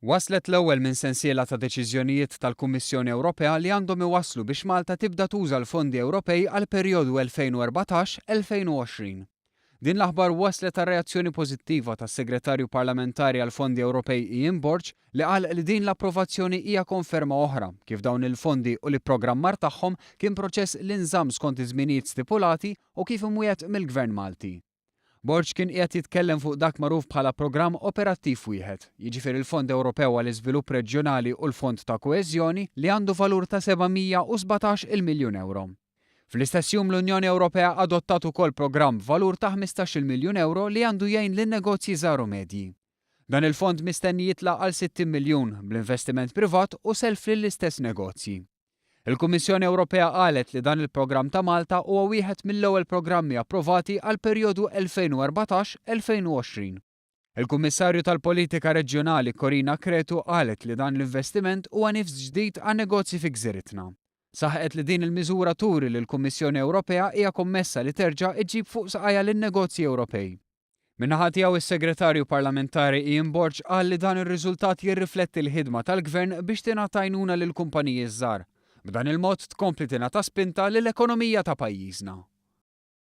Waslet l-ewwel minn sensiela ta' deċiżjonijiet tal-Kummissjoni Ewropea li għandhom iwasslu biex Malta tibda tuża l-fondi Ewropej għall-perjodu 2014-2020. Din l-aħbar wasslet għal reazzjoni pożittiva tas-Segretarju Parlamentari għall-Fondi Ewropej Ian Borg li qal li din l-approvazzjoni hija konferma oħra kif dawn il-fondi u l-ipprogrammar tagħhom kien proċess li nżamm skont iż-żminijiet stipulati u kif imwiegħed mill-Gvern Malti. Borg kien qiegħed jitkellem fuq dak magħruf bħala Programm Operattiv Wieħed, jiġifieri l-Fond Ewropew għall-Iżvilupp Reġjonali u l-Fond ta' Koeżjoni li għandu valur ta' 717 il miljun ewro. Fl-istess jum l-Unjoni Ewropea adottat ukoll programm b'valur ta' 15-il miljun ewro li għandu jgħin lin-negozji żgħar u medji. Dan il-fond mistenni jitla' għal 60 miljun bl-investiment privat u self lill-istess negozji. Il-Kummissjoni Ewropea qalet li dan il-programm ta' Malta huwa wieħed mill-ewwel programmi approvati għall-perjodu 2014-2020. Il-Kummissarju tal-Politika Reġjonali Corina Cretu qalet li dan l-investiment huwa nifs ġdid għan-negozji fi gżiritna. Saħqet li din il-miżura turi li l-Kummissjoni Ewropea hija kommessa li terġa' iġġib fuq saqajha lin-negozji Ewropej. Min-naħa tiegħu is-Segretarju Parlamentari Ian Borg qal li dan ir-riżultat jirrifletti l-ħidma tal-Gvern biex tingħata għajnuna lill-kumpaniji ż-żgħar. B'dan il-mod tkompli tingħata spinta lill-ekonomija ta' pajjiżna.